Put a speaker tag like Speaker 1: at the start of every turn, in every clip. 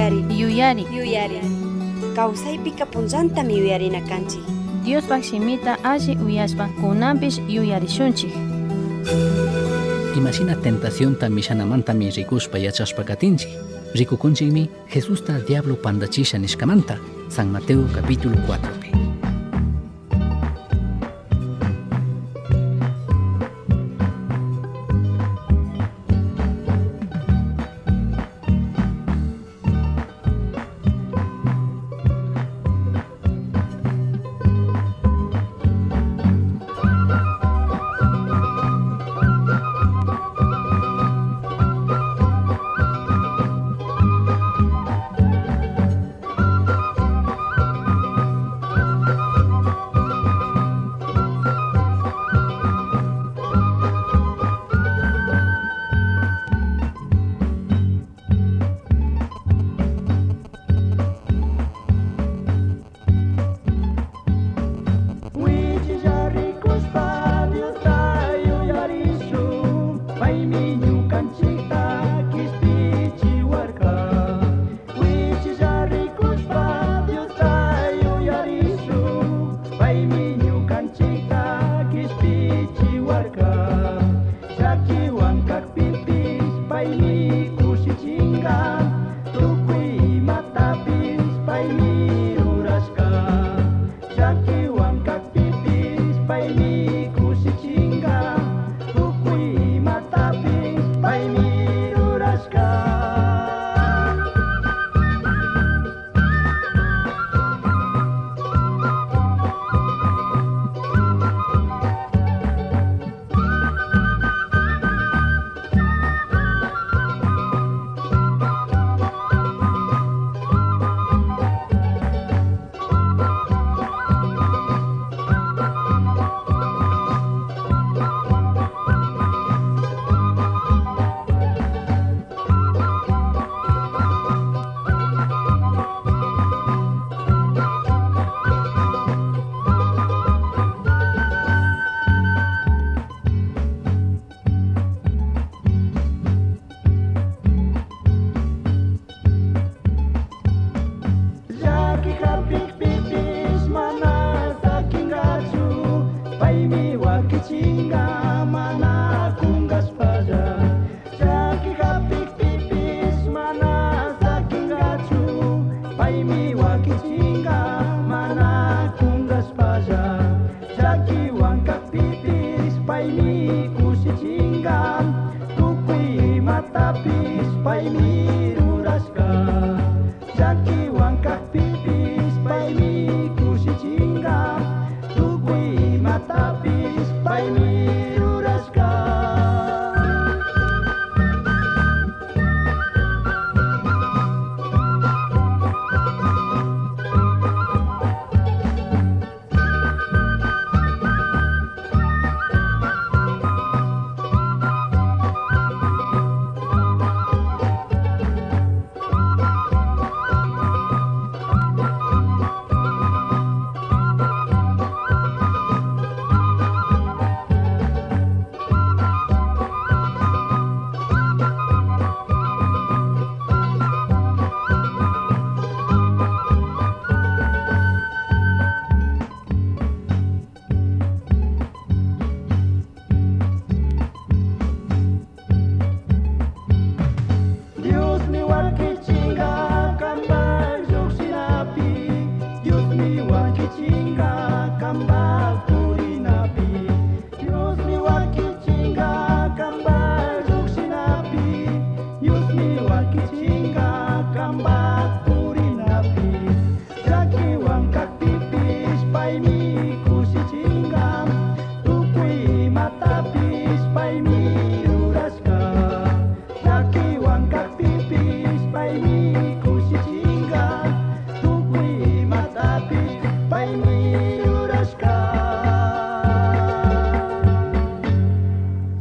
Speaker 1: Yuyari.
Speaker 2: Yuyari.
Speaker 1: Yuyari. Kawsaypika punllantami yuyarina kanchik.
Speaker 2: Diospaj shimita alli uyashpa kunanpish yuyarishunchik.
Speaker 3: Imashina tentacionta mishanamantami ricushpa yachashpa katinchik. Rikukunchikmi Jesusta diablo pandachisha nishkamanta. San Mateo capítulo 4pi.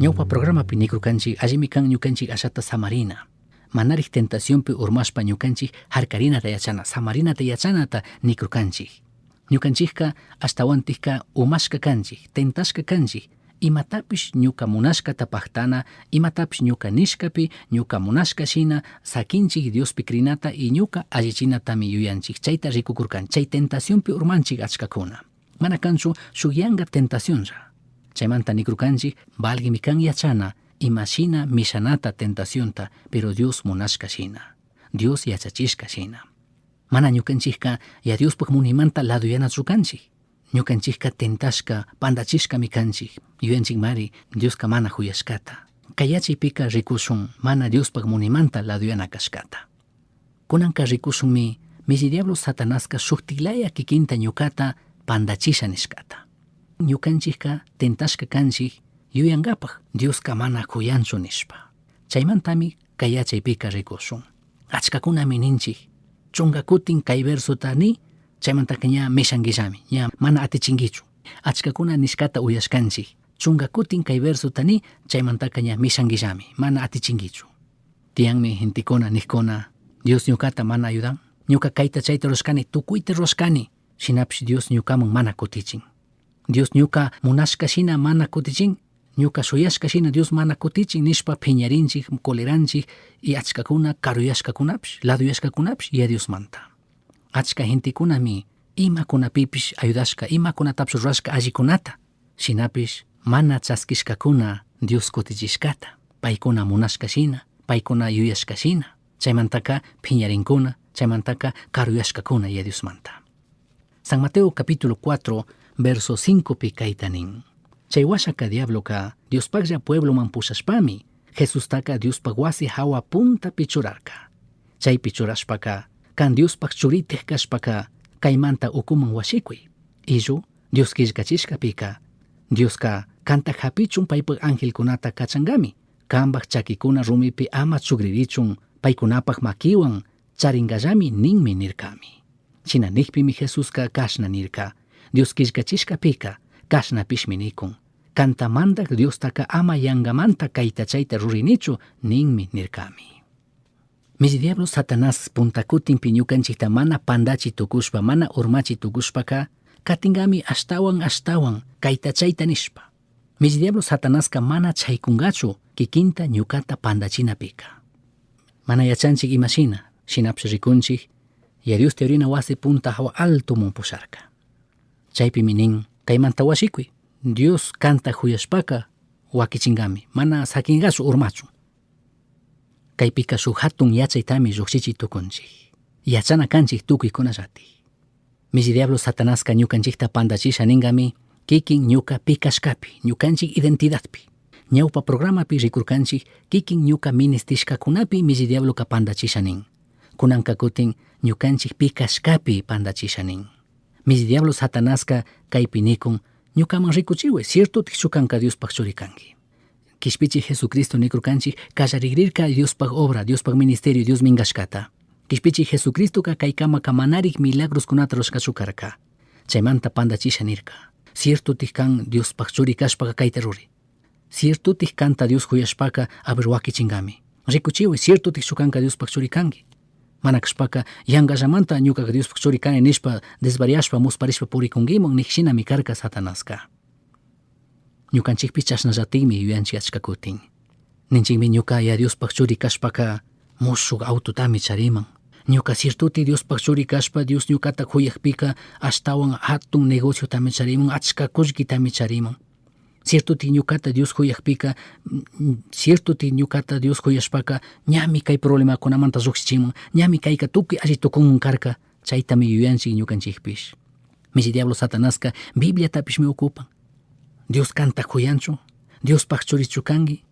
Speaker 3: Ñawpa programapi nikurkanchik allimi kan ñukanchik ashata samarina. Manarij tentacionpi urmashpa ñukanchik harkarinata yachana, samarinata yachanata nikurkanchik. Ñukanchikka ashtawantikka umashka kanchik, tentashka kanchik. Imatapish ñuca munashcata pajtana, imatapish ñuca nishcapi, ñuca munashca shina saquinchij Diospi crinata y ñuca allichinatami yuyanchij. Chaita ricucurcan, chay tentacionpi urmanchij achcacuna. Mana kanchu shuk yanga tentacionlla. Chaymanta nikurkanchik valguimi kan yachana imashina mishanata tentacionta, pero Dios munashka shina, Dios yachachishka shina. Mana ñukanchikka ya Diospaj munimanta laduyanachu kanchik. Ñukanchikka tentashka, pandachishkami kanchik. Yuyanchikmari Dioska mana juyashkata. Kay yachaypika rikushun mana Diospaj munimanta laduyana kashkata. Kunanka rikushunmi milli diablo Satanaska shuktiklaya kikinta ñukata pandachisha nishkata. Ñukanchikka tentashka kanchik yuyankapaj Dioska mana juyanchu nishpa. Chaymantami kay yachaypika rikushun. Achkakunami ninchik chunka kutin kay versota ni chaymantaka ña mishankillami, ña mana atichinkichu. Achkakuna nishkata uyashkanchik chunka kutin kay versota ni chaymantaka ña mishankillami, mana atichinkichu. Tiyanmi gentekuna nikkuna Dios ñukata mana ayudan, ñuka kayta chayta rurashkani, tukuyta rurashkani, shinapish Dios ñukaman mana kutichin. Dios ñuka munashka shina mana kutichin, ñuka shuyashka shina Dios mana kutichin nishpa phiñarinchik, coleranchik y achkakuna karuyashkakunapish, laduyashkakunapish ya Diosmanta. Achka gentekunami imakunapipish ayudashka, imakunatapish rurashka allikunata, shinapish mana chaskishkakuna Dios kutichishkata, paykuna munashka shina, paykuna yuyashka shina, chaymantaka phiñarinkuna, chaymantaka karuyashkakuna ya Diosmanta. San Mateo capítulo 4, verso 5 pi kayta nin. Chay washaka diabloka Diospaklla puebloman pushashpami Jesustaka Diospaj wasi hawa puntapi churarka. Chaypi churashpaka kan Diospaj churitik kashpaka kaymanta ukuman washikuy. Illu Dios killkachishkapika Dioska kanta hapichun paypak angelkunata kachankami, kanpak chakikuna rumipi ama chugririchun paykunapak makiwan charinkallami ninmi nirkami. Shina nikpimi Jesuska kashna nirka, Dios killkachishkapika kashnapishmi nikun. Kanta mandak Diostaka ama yangamanta kayta chayta rurinichu ninmi nirkami. Milli diablo Satanás puntakutinpi ñukanchikta mana pandachi tukushpa, mana urmachi tukushpaka, katinkami ashtawan ashtawan kayta chayta nishpa. Milli diablo Satanaska mana chaykungachu kikinta ñukata pandachinapika. Mana yachanchik imashina, shinapish rikunchik, ya Dios teorina wasi punta hawa altomun pusharka. Chaypimi nin, kaymanta washikuy, Dios kanta juyashpaka wakichinkami, mana sakingachu urmachun. Kaypika shuk hatun yachaytami llukshichi tukunchik. Yachana kanchik tukuykunallatik. Milli diablo Satanaska ñukanchikta pandachisha ninkami, kikin ñuka pi kashkapi, ñukanchik identidadpi. Ñawpa programapi rikurkanchik kikin ñuka ministishkakunapi milli diabloka pandachisha nin. Kunanka kutin ñukanchik pi kashkapi pandachisha nin. Milli diablo Satanaska kaypi nikun, ñukaman rikuchiway, ciertotikchu kanka Diospaj churi kanki. Kishpichi Jesucristo nikurkanchik kallarigrirka Diospaj obra, Diospaj ministerio, Dios minkashkata. Kishpichi Jesucristoka kaykamaka manarik milagroskunata rurashkachu karka. Chaymanta pandachisha nirka. Ciertotik kan Diospaj churi kashpaka kayta ruri. Ciertotik kanta Dios juyashpaka aber wakichinkami. Rikuchiway, ciertotikchu kanka Diospaj churi kanki. Mana kashpaka yangallamanta ñukaka Diospaj churi kani nishpa desvariashpa musparishpa purikunkiman nik shinami karka Satanaska. Ñukanchikpi chashnallatikmi yuyanchik achka kutin. Ninchikmi ñuka ya Diospaj churi kashpaka mushuk autotami chariman. Ñuka ciertotik Diospaj churi kashpa Dios ñukata juyakpika ashtawan hatun negociotami chariman, achka kullkitami chariman. Ciertotik ñukata Dios juyakpika, ciertotik ñukata Dios juyashpaka ñami kay problemakunamanta llukshichiman, ñami kayka tukuy alli tukunman karka, chaytami yuyanchik ñukanchikpish. Milli diablo Satanaska Bibliatapishmi ocupan. Dios kanta juyanchu, Diospaj churichu kanki,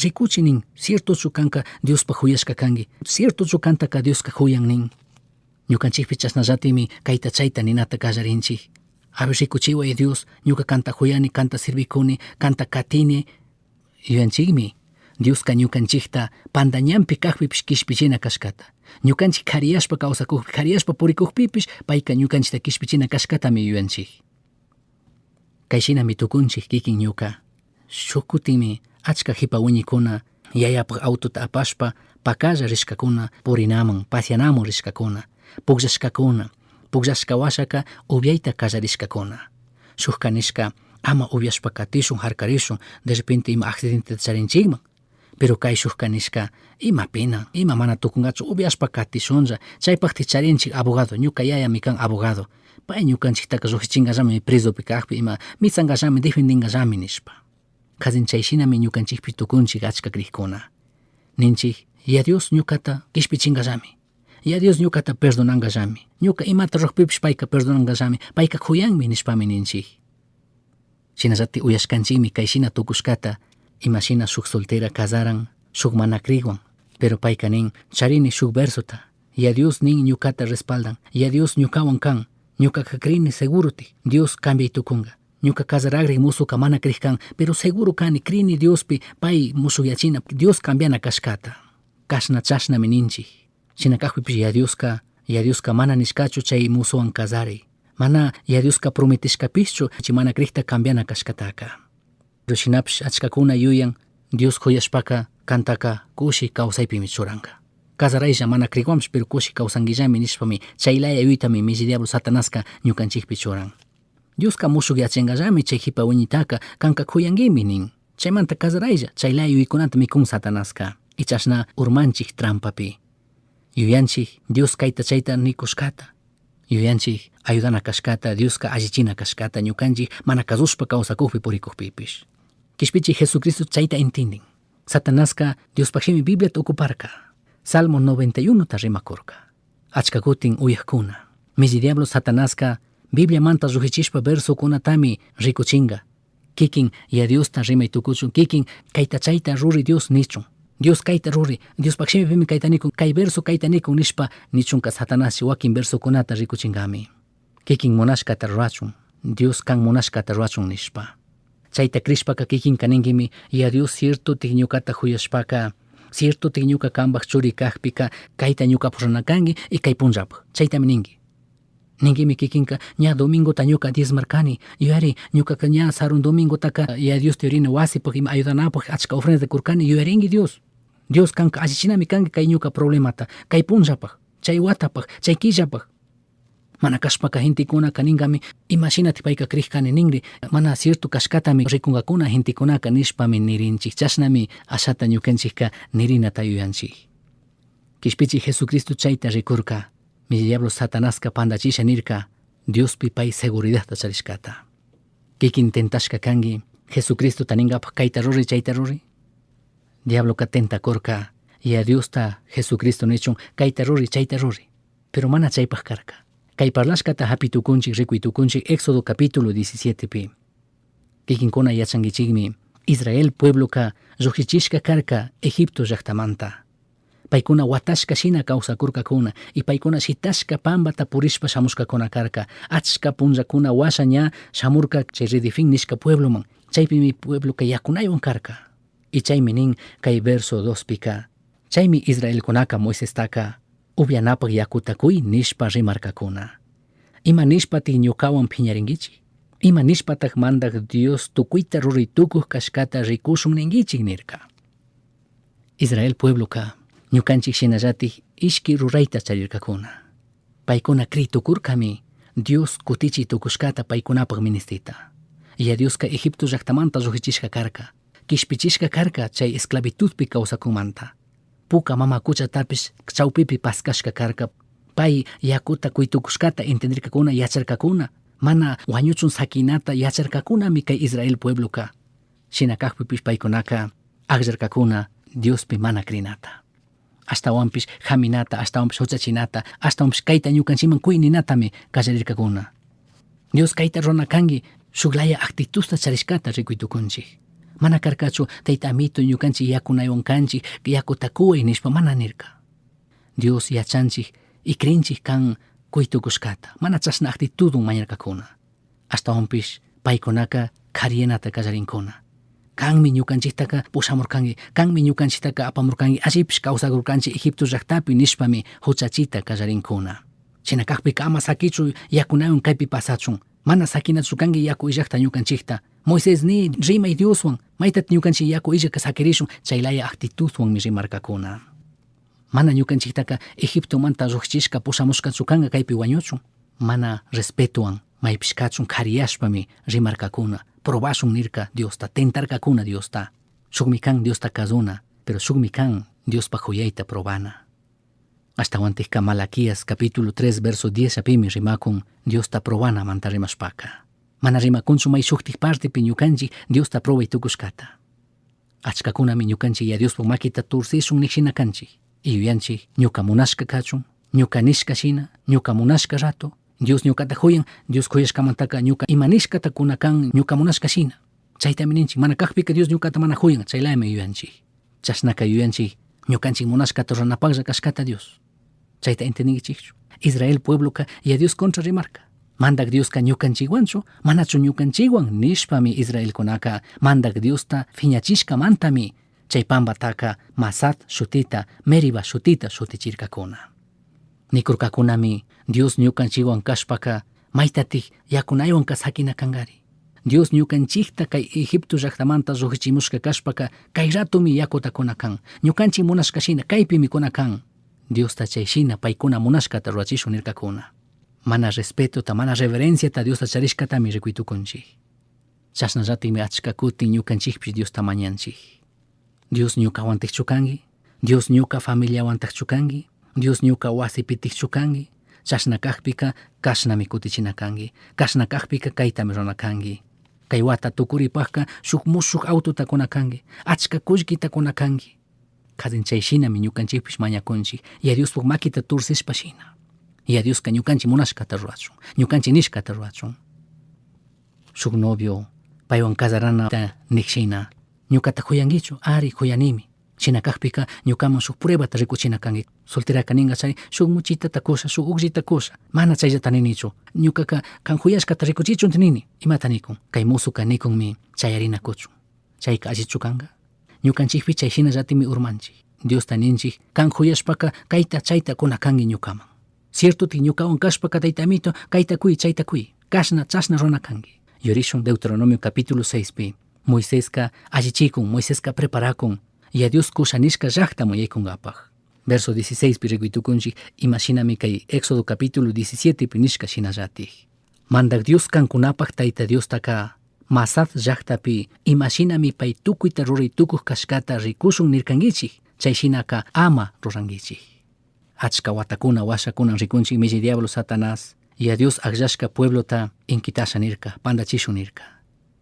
Speaker 3: rikuchi nin, ciertochu kanka Diospaj juyashka kanki, ciertochu kantaka Dioska juyan nin. Ñukanchikpi chashnallatimi kayta chayta ninata kallarinchik. A ver, rikuchiway Dios, ñuka kanta juyani, kanta sirvikuni, kanta katini. Yuyanchikmi, Dioska ñukanchikta pandañanpi kajpipish kishpichina kashkata. Ñukanchik kariyashpa kawsakukpi, kariyashpa purikukpipish, payka ñukanchikta kishpichina kashkatami yuyanchik. Kay shinami tukunchik kikin ñuka. Shuk kutinmi achka jipa wiñikuna yayapaj autota apashpa pakalla rishkakuna purinaman, paseanaman rishkakuna, pukllashkakuna, pukllashka washaka upiayta kallarishkakuna. Shukka nishka Ama upyashpa katishun, harkarishun, de repente ima accidenteta charinchikman. Pero kayshukka nishka, imapina, ima mana tukungachu, upyashpa katishunlla, chaypakti charinchik abogado, ñuka yayami kan abogado. Pay ñukanchiktaka llujshichinllami presopi kakpi, ima mitsankallami, defendinkallami nishpa. Kazin chay shinami ñukanchikpi tukunchik achka crikuna. Ninchik, ya Dios ñukata kishpichinkallami. Ya Dios ñukata perdonankallami. Ñuka imata rukpipish payka perdonankallami, payka kuyanmi nishpami ninchik. Shinallatik uyashkanchikmi kay shina tukushkata, ima shina shuk soltera casaran shuk mana krikwan, pero payka nin, charini shuk versota, ya Dios nin ñukata respaldan, ya Dios ñukawan kan, ñukaka krini segurotik, Dios cambiay tukunga. Ñuka casaragrik musuka mana krik kan, pero seguro kani krini Diospi pay mushuyachina, Dios cambiana kashkata. Kashna chashnami ninchik. Shina kakpipish ya Dioska, ya Dioska mana nishkachu chay musuwan casaray. Mana ya Dioska prometishkapishchu chay mana krikta cambiana kashkataka. Pero shinapish achkakuna yuyan Dios kuyashpaka kantaka kushi kawsaypimi churanka. Casaraylla mana krikwanpish pero kushi kawsanguillami nishpami chaylaya yuytami milli diablo Satanaska ñukanchikpi churan. Dioska mushukyachingallami chay jipa wiñitaka kanka kuyanguimi nin. Chaymanta casaraylla chaylaya yuykunata mikun Satanaska. Y chashna urmanchik trampapi. Yuyanchik Dios kayta chayta nikushkata. Yuyanchik ayudana kashkata, Dioska allichina kashkata, ñukanchik mana kasushpa kawsakukpi purikukpipish. Kishpichi Jesucristo chayta intindin. Satanaska Diospaj shimi Bibliata ocuparka. Salmo 91 ta rimakurka. Achka kutin uyakuna. Milli diablo Satanaska Bibliamanta llujichishpa versokunatami rikuchinga. Kikin ya Diosta rimay tukuchun, kikin kayta chayta ruri Dios nichun. Dios kayta ruri, Diospaj shimipimi kayta nikun, kay verso kayta nikun nishpa nichunka Satanás wakin versokunata rikuchinkami. Kikin munashkata rurachun, Dios kan munashkata rurachun nishpa. Chayta krishpaka kikinka ninkimi, ya Dios cierto tik ñukata juyashpaka, cierto tik ñuka kanpaj churi kakpika, kayta ñukapaj rurana kanki y kay punllapaj. Chaytami ninki. Ninkimi kikinka, ña domingota ñuka diezmarkani, yuyari ñukaka ña sarun domingotaka ya Dios yurina wasipaj ima ayudanapaj achka ofrenda kurkani, yuyarinki Dios. Dios kanka allichinami kanki kay ñuka problemata, kay punllapaj, chay watapaj, chay killapaj. Mana kashpaka gentekunaka ninkami, imashinati payka krikani ninri, mana cierto kashkatami rikunkakuna gentekunaka nishpami nirinchik, chashnami ashata ñukanchikka nirinata yuyanchik. Kishpichi Jesucristo chayta rikurka, mi diablo Satanaska pandachisha nirka, Diospi pay seguridadta charishkata. Kikin tentashka kanki, Jesucristo taninkapaj kayta ruri chayta ruri. Diabloka tentakurka, ya Diosta Jesucristo nichun kayta ruri chayta ruri. Pero mana chaypaj karka. Kay parlashkata hapitukunchik rikuytukunchik Éxodo capítulo 17 pi. Kikinkuna yachankichikmi, Israel puebloka llujichishka karka Egipto llaktamanta. Paykuna watashka shina kawsakurkakuna y paykuna shitashka pambata purishpa shamushkakuna karka. Achka punllakuna washa ña shamurka chay Redifín nishka puebloman. Chaypimi puebloka yakunaywan karka. Y chaymi nin kay verso 2 pika. Chaymi Israelkunaka Moisestaka upyanapaj yakuta kuy nishpa rimarkakuna. Ima nishpati ñukawan phiñarinkichik? Ima nishpataj mandaj Dios tukuyta ruri tukuj kashkata rikushun ninkichik nirka. Israel puebloka ñukanchik shinallatik ishki rurayta charirkakuna. Paykuna kri tukurkami Dios kutichi tukushkata paykunapaj ministita. Ya Dioska Egipto llaktamanta llujichishka karka. Kishpichishka karka chay esclavitudpi kawsakunmanta. Puka mama kuchatapish chawpipi paskashka karka. Pay yakuta kuytukushkata entendirkakuna yacharkakuna. Mana wañuchun sakinata yacharkakunami kay Israel puebloka. Shina kakpipish paykunaka akllarkakuna Diospi mana krinata. Ashtawanpish haminata, ashtawanpish huchachinata, ashtawanpish kayta ñukanchikman kuyninatami kallarirkakuna. Dios kayta rurana kanki shuklaya actitusta charishkata rikuytukunchik. Mana karkachu tayta amito ñukanchik yakunaywan kanchik yakuta kuway nishpa mana nirka. Dios yachanchik y krinchik kan kuytukushkata. Mana chashna actitudun mañarkakuna. Ashtawanpish paykunaka kariyanata kallarinkuna. Kanmi ñukanchiktaka pushamurkanki, kanmi ñukanchiktaka apamurkanki, allipish kawsakurkanchik Egipto llaktapi nishpami huchachita kallarinkuna. Shina kakpika ama sakichu yakunawan kaypi pasachun. Mana sakinachu kanki yaku illakta ñukanchikta. Moisés ni rimay Dioswan, maytat ñukanchik yaku illaka sakirishun, chaylaya actitudwanmi rimarkakuna. Mana ñukanchiktaka Egiptomanta lluqchishka pushamushkachu kanka kaypi wañuchun. Mana respetuwan maypish kachun kariyashpami rimarkakuna. Probashun nirca Diosta, tentarcacuna Diosta. Shukmi kan Diosta kazuna, pero shukmi kan Diospaj juyaita probana. Ashtahuantikka Malaquías capítulo 3 verso 10 apimi rimakun Diosta probana manta rimashpaka. Mana rimakunchu may shuktik partepi ñukanchik Diosta probay tukushkata. Achkakunami ñukanchik ya Diospaj makita tursishun nik shina kanchik. Y yuyanchik ñuka munashka kachun, ñuka nishka shina, ñuka munashka rato, Dios ñukata juyan, Dios juyashkamantaka ñuka ima nishkata kuna kan ñuka munashka shina. Chaytami ninchik, mana kakpika Dios ñukata mana juyan, chaylaymi yuyanchik. Chashnaka yuyanchik, ñukanchik munashkata ruranapaklla kashkata Dios. Chayta entendinkichikchu. Israel puebloka ya Dios contra rimarka. Mandak Dioska ñukanchikwanchu, manachu ñukanchikwan nishpami Israelkunaka mandak Diosta phiñachishkamantami chay pambataka Masat shutita, Meriba shutita shutichirkakuna. Nikurkakunami Dios ñukanchikwan kashpaka maytatik yakunaywanka sakina kankari. Dios ñukanchikta kay Egipto llaktamanta llujichimushka kashpaka kay ratumi yakuta kuna kan. Ñukanchik munashka shina kaypimi kuna kan. Diosta chay shina paykuna munashkata rurachishun nirkakuna. Mana respetota, mana reverenciata Diosta charishkatami rikuytukunchik. Chashnallatikmi achka kutin ñukanchikpish Diosta mañanchik. Dios ñukawantikchu kanki, Dios ñuka familiawantakchu kanki, Dios ñuka wasipitikchu kanki, chashna kakpika kashnami kutichina kanki, kashna kakpika kaytami rurana kanki. Kay wata tukuripakka shuk mushuk autota kuna kanki, achka kullkita kuna kanki. Kazin chay shinami ñukanchikpish mañakunchik, ya Diospuk makita tursishpa shina. Ya Dioska ñukanchik munashkata rurachun, ñukanchik nishkata rurachun. Shuk novio paywan casaranata nik shina, ñukata juyankichu, ari juyanimi. Shina kakpika ñukaman shuk pruebata rikuchina kanki. Solteraka ninka chay shuk muchitata kusha, shuk ukllita kusha, mana chayllata ninichu. Ñukaka kan juyashkata rikuchichun nini. Imata nikun? Kay musuka nikunmi chayarina kuchun. Chayka allichu kanka? Ñukanchikpi chay shinallatimi urmanchik. Diosta ninchik, kan juyashpaka kayta chayta kuna kanki ñukaman. Cierto ti ñukawan kashpaka tayta amito, kayta kuy, chayta kuy. Kashna, chashna runa kanki. Yurishun Deuteronomio capítulo 6 pi. Moiseska allichikun, Moiseska preparakun, ya Dios kusha nishka llaktaman yaykunkapaj. Verso 16 pi rikuytukunchik, ima shinami kay Éxodo capítulo 17 pi nishka shinallatik. Mandak Dios kankunapaj Tayta Diostaka Masat llaktapi ima shinami pay tukuyta ruray tukuj kashkata rikushun nirkankichik, chay shinaka ama rurankichik. Achka watakuna washakunan rikunchik millay diablo Satanás, ya Dios akllashka pueblota inkitasha nirka, pandachishun nirka.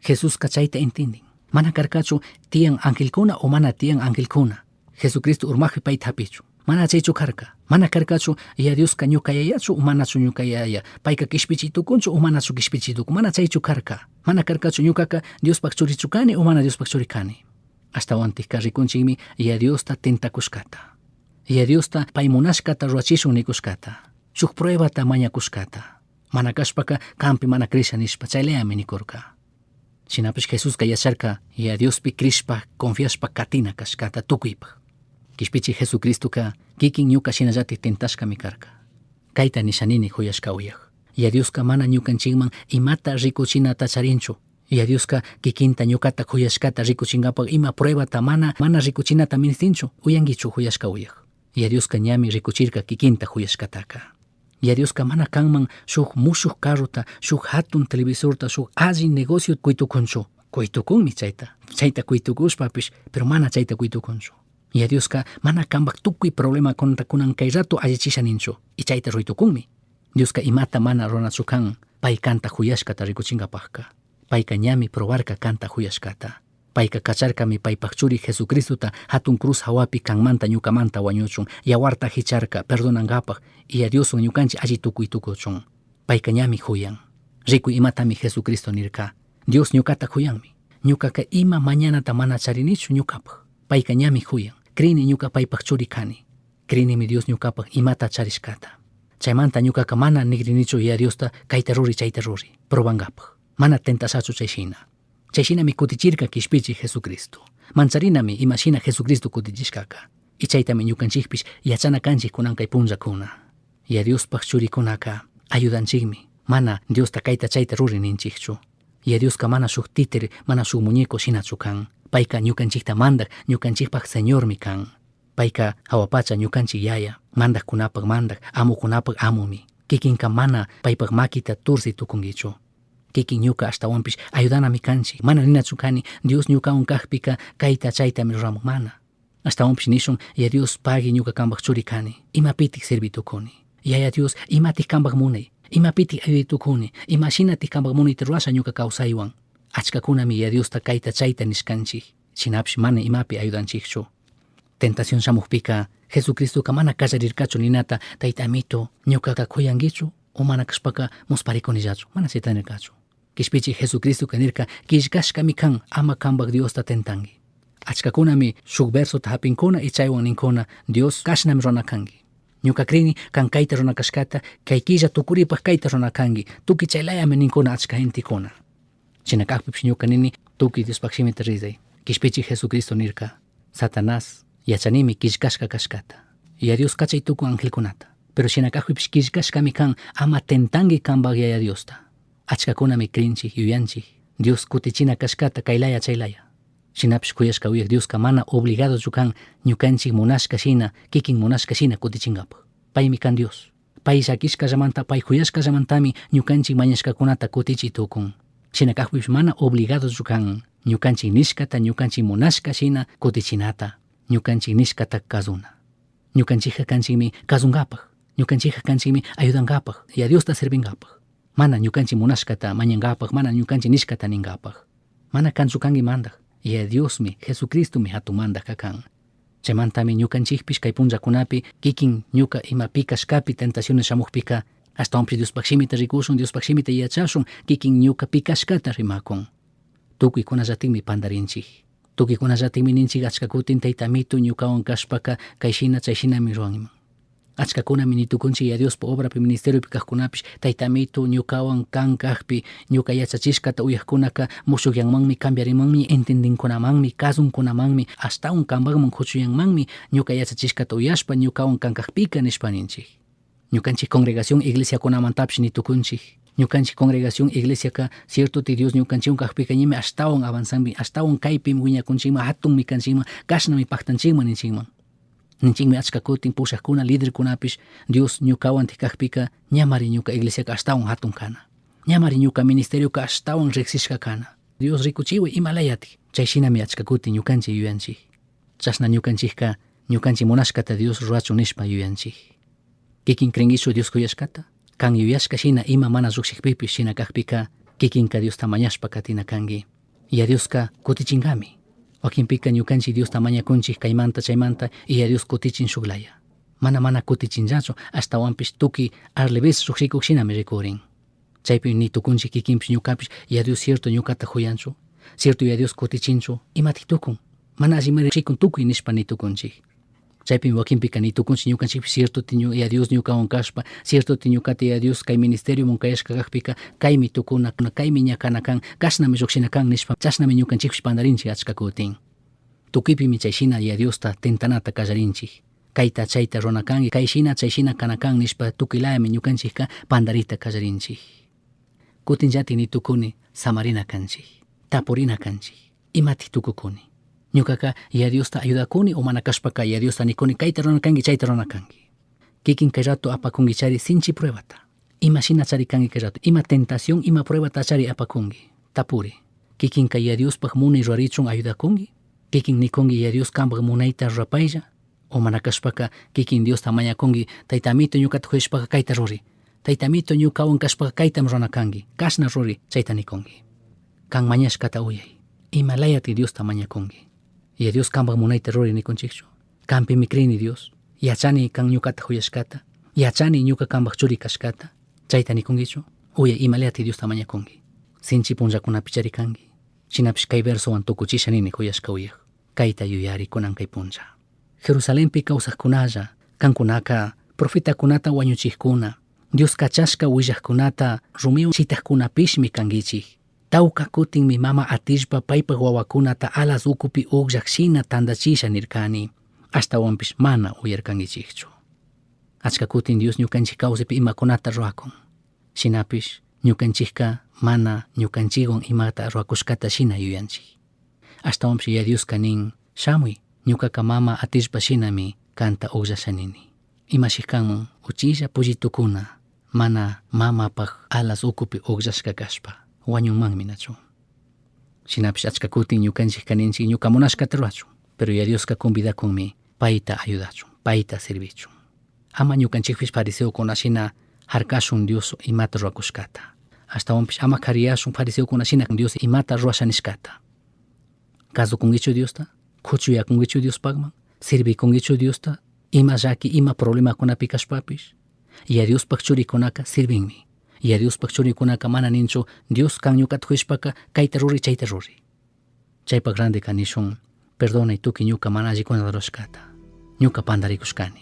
Speaker 3: Jesuska chayta entendin. Mana karkachu tiyan angelkuna o mana tiyan angelkuna. Jesucristo urmajpi payta hapichu. Mana chaychu karka. Mana karkachu ya Dioska ñuka yayachu o manachu ñuka yaya. Payka kishpichitukunchu o manachu kishpichitukun. Mana chaychu karka. Mana karkachu ñukaka Diospaj churichu kani o mana Diospaj churi kani. Ashtawantikka rikunchikmi ya Diosta tentakushkata. Ya Diosta pay munashkata rurachishun nikushkata. Shuk pruebata mañakushkata. Mana kashpaka kampi mana krisha nishpa chaylayami nikurka. Shinapish Jesuska yacharka ya Diospi krishpa confiashpa katina kashkata tukuypaj. Kishpichi Jesucristoka kikin ñuka shinallatik tentashkami karka. Kayta nishanini juyashka uyaj. Ya Dioska mana ñukanchikman imata rikuchinata charinchu. Ya Dioska kikinta ñukata juyashkata rikuchinkapaj ima pruebata mana, mana rikuchinata ministinchu, uyankichu juyashka uyaj. Ya Dioska ñami rikuchirka kikinta juyashkataka. Ya Dioska mana kanman shuk mushuk carrota, shuk hatun televisorta, shuk alli negocio kuytukunchu. Kuytukunmi chayta, chayta kuytukushpapish, pero mana chayta kuytukunchu. Ya Dioska mana kanpak tukuy problemakunata kunan kay rato allichisha ninchu, y chayta ruytukunmi. Dioska imata mana ruranachu kan, pay kanta juyashkata rikuchinkapajka. Payka ñami probarka kanta juyashkata. Payka kacharkami paypak churi Jesucristota hatun cruz hawapi kanmanta ñukamanta wañuchun, yawarta hicharka perdonankapaj, y ya Dioswan ñukanchik alli tukuy tukuchun. Payka ñami juyan. Rikuy imatami Jesucristo nirka. Dios ñukata juyanmi. Ñukaka ima mañanata mana charinichu ñukapaj. Payka ñami juyan. Krini ñuka paypak churi kani. Krinimi Dios ñukapaj imata charishkata. Chaymanta ñukaka mana nigrinichu ya Diosta kayta ruri chayta ruri. Probankapaj. Mana tentashachu chay shina. Chay shinami kutichirka kishpichi Jesucristo. Mancharinami ima shina Jesucristo kutichishkaka. Y chaytami ñukanchikpish yachana kanchik kunan kay punllakuna. Ya Diospaj churikunaka ayudanchikmi. Mana Diosta kayta chayta ruri ninchikchu. Ya Dioska mana shuk títere, mana shuk muñeco shinachu kan. Payka ñukanchikta mandak, ñukanchikpaj Señormi kan. Payka hawa pacha ñukanchik yaya, mandakkunapak mandak, amukunapak amumi. Kikinka mana paypak makita tursi tukunkichu. Kikin ñuka ashtawanpish ayudanami kanchik. Mana ninachu kani Dios ñukawan kajpika kayta chaytami ruramun, mana. Ashtawanpish nishun, Yaya Dios pagui ñuka kambaj churi kani, imapitik sirvi tukuni. Yaya Dios, imatik kambaj munay, imapitik ayuday tukuni, imashinatik kambaj munayta rurasha ñuka kawsaywan. Achkakunami Yaya Diosta kayta chayta nishkanchik, shinapish mana imapi ayudanchikchu. Tentación shamukpika, Jesucristoka mana kallarirkachu ninata, Tayta Amito, ñukaka kuyankichu o mana kashpaka musparikunillachu, mana chayta nirkachu. Kishpichik Jesucristoka nirka, killkashkami kan, ama kambaj Diosta tentanki. Achkakunami shuk versota hapinkuna y chaywan ninkuna, Dios kashnami rurana kanki. Ñuka krini kan kayta rurana kashkata, kay killa tukuripaj kayta rurana kanki, tukuy chaylayami ninkuna achka gentekuna. Shina kajpipish ñuka nini, tukuy Diospaj shimita rizay. Kishpichik Jesucristo nirka, Satanás, yachanimi killkashka kashkata. Yaya Dios kachay tukun angelkunata. Pero shina kajpipish killkashkami kan, ama tentanki kambaj Yaya Diosta. Achkakunami krinchik, yuyanchik, Dios kutichina kashkata kaylaya chaylaya. Shinapish kuyashka uyaj Dioska mana obligadochu kan ñukanchik munashka shina, kikin munashka shina kutichinkapak. Paymi kan Dios. Pay llakishkallamanta, pay kuyashkallamantami ñukanchik mañashkakunata kutichi tukun. Shina kajpipish mana obligadochu kan ñukanchik nishkata, ñukanchik munashka shina kutichinata, ñukanchik nishkata kazuna. Ñukanchikka kanchikmi kazunkapak, ñukanchikka kanchikmi ayudankapak, Yaya Diosta sirvinkapak. Mana ñukanchik munashkata mañankapak, mana ñukanchik nishkata ninkapak. Mana kanchu kanki mandaj, Yaya Diosmi, Jesucristomi hatun mandajka kan. Chaymantami ñukanchikpish kay punllakunapi kikin ñuka ima pi kashkapi tentaciones shamukpika, ashtawanpish Diospaj shimita rikushun, Diospaj shimita yachashun, kikin ñuka pi kashkata rimakun. Tukuykunallatikmi pandarinchik. Tukuykunallatikmi ninchik achka kutin Tayta Amito ñukawan kashpaka kay shina chay shinami ruranman. Achkakunami nitukunchik Yaya Diospa obrapi ministeriopi kajkunapish Tayta Amito ñukawan kan kajpi ñuka yachachishkata uyajkunaka mushukyanmanmi, cambiarimanmi, entendinkunamanmi, kazunkunamanmi, ashtawan kambajman kuchuyanmanmi ñuka yachachishkata uyashpa ñukawan kan kajpika nishpa ninchik. Ñukanchik congregación iglesiakunamantapish nitukunchik. Ñukanchik congregación iglesiaka cierto ti Dios ñukanchikwan kajpika ñami ashtawan avanzanmi, ashtawan kaypimi wiñakunchikman, hatunmi kanchikman, kashnami paktanchikman ninchikman. Ninchikmi achka kutin pushakuna, liderkunapish Dios ñukawan kajpika ñamari ñuka iglesiaka ashtawan hatun kana. Ñamari ñuka ministerioka ashtawan riksishka kana. Dios rikuchiway imalayatik. Chay shinami achka kutin ñukanchik yuyanchik. Chashna ñukanchikka ñukanchik munashkata Dios rurachun nishpa yuyanchik. Kikin krinkichu Dios kuyashkata? Kan yuyashka shina ima mana llukshikpipish shina kajpika kikinka Diosta mañashpa katina kanki. Yaya Dioska kutichinkami. Wakinpika ñukanchik Diosta mañakunchik kaymanta chaymanta y Yaya Dios kutichin shuklaya. Mana mana kutichinllachu, ashtawanpish tukuy al revés llukshikuk shinami rikurin. Chaypi ni tukunchik kikinpish ñukapish Yaya Dios cierto ñukata huyanchu, cierto Yaya Dios kutichinchu, imatik tukun, mana allimari rikun tukuy nishpa ni tukunchik. Chaypimi wakinpika ni tukunchik ñukanchikpish cierto ti Yaya Dios ñukawan kashpa, cierto ti ñukata Yaya Dios kay ministerioman kayashka kakpika kaymi tukuna, kaymi ñakana kan, kashnami llukshina kan nishpa, chashnami ñukanchikpish pandarinchik achka kutin. Tukuypimi chay shina Yaya Diosta tentanata kallarinchik. Kayta chayta rurana kanki, kay shina chay shina kana kan nishpa tukuylayami ñukanchikka pandarita kallarinchik. Kutinllatik ni tukuni samarina kanchik, tapurina kanchik, imatik tukukuni. Ñukaka Yaya Diosta ayudakuni o mana kashpaka Yaya Diosta nikuni kayta rurana kanki, chayta rurana kanki. Kikin kay rato apakunki chari sinchi pruebata. Ima shina chari kanki kay rato, ima tentación, ima pruebata chari apakunki. Tapuri. Kikin kay Yaya Diospaj munay rurarichun ayudakunki. Kikin nikunki Yaya Dios kambaj munayta rurapaylla. O mana kashpaka kikin Diosta mañakunki, Tayta Amito ñukata kuyashpaka kayta ruri. Tayta Amito ñukawan kashpaka kaytam rurana kanki. Kashna ruri, chayta nikunki. Kan mañashkata uyay. Imalayati Diosta mañakunki. Yaya Dios kambaj munayta ruri nikunchikchu. Kanpimi krini Dios. Yachani kan ñukata kuyashkata. Yachani ñuka kambaj churi kashkata. Chayta nikunkichu. Uyay imalayati Diosta mañakunki. Sinchi punllakunapi chari kanki. Shinapish kay versowan tukuchisha nini kuyashka uyaj. Kayta yuyari kunan kay punlla. Jerusalenpi kawsajkunalla, kankunaka profetakunata wañuchijkuna, Dios kachashka willajkunata rumiwan shitajkunapishmi kankichik. Tawka kutinmi mama atishpa paypaj wawakunata alas ukupi ukllak shina tandachisha nirkani. Ashtawanpish mana uyarkankichikchu. Achka kutin Dios ñukanchik kawsaypi imakunata rurakun. Shinapish ñukanchikka mana ñukanchikwan imata rurakushkata shina yuyanchik. Ashtawanpish Yaya Dioska nin, shamuy, ñukaka mama atishpa shinami kanta ukllasha nini. Imashik kanman uchilla pollitukuna mana mamapaj alas ukupi ukllashka kashpa. Wañunmanmi nachu. Shinapish achka kutin ñukanchik kaninchik ñuka munashkata rurachun. Pero Yaya Dioska convidakunmi payta ayudachun, payta servichun. Ama ñukanchikpish fariseokuna shina harkashun Dios imata rurakushkata. Ashtawanpish ama kariyashun fariseokuna shina Dios imata rurasha nishkata. Kasukunkichu Diosta? Kuchuyakunkichu Diospakman? Servikunkichu Diosta? Ima llaki, ima problemakunapi kashpapish? Yaya Diospaj churikunaka sirvinmi. Yaya Diospaj churikunaka mana ninchu Dios kan ñukata kuyashpaka kayta ruri chayta ruri. Chaypak randika nishun perdonay tukuy ñuka mana allikunata rurashkata. Ñuka pandarikushkani.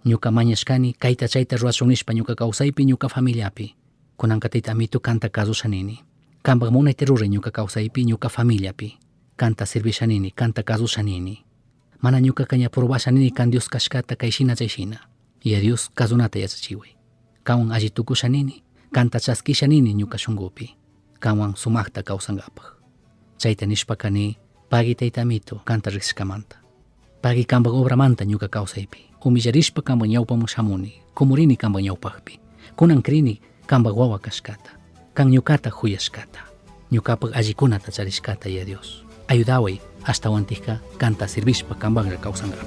Speaker 3: Ñuka mañashkani kayta chayta rurashun nishpa ñuka kawsaypi ñuka familiapi. Kunanka tayta amito kanta kasusha nini. Kanpak munayta ruray ñuka kawsaypi ñuka familiapi. Kanta servisha nini, kanta kasusha nini. Mana ñukaka ña probasha nini kan Dios kashkata kay shina chay shina. Yaya Dios kasunata yachachiway. Kanwan alli tukusha nini, kanta chaskisha nini ñuka shunkupi. Kanwan sumakta kawsankapak. Chayta nishpaka ni pagui tayta amito kanta riksishkamanta. Pagui kanpak obramanta ñuka kawsaypi. Humillarishpa kanpak ñawpaman shamuni, kumurini kanpak ñawpakpi. Kunan krini kanpak wawa kashkata. Kan ñukata juyashkata. Ñukapak allikunata charishkata, Yaya Dios. Ayudaway ashtawantikka kanta servishpa kanpaklla kawsankapak.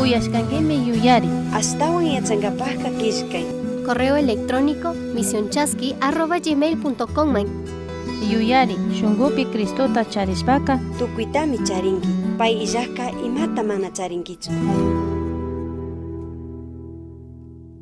Speaker 2: Uyashkankimi yuyari.
Speaker 1: Ashtawan yachankapajka killkay.
Speaker 4: Correo electrónico misionchasqui@gmail.com man.
Speaker 2: Yuyari, shunkupi Cristota charishpaka
Speaker 1: Tukuytami charinki. Pay illajka imata mana charinkichu.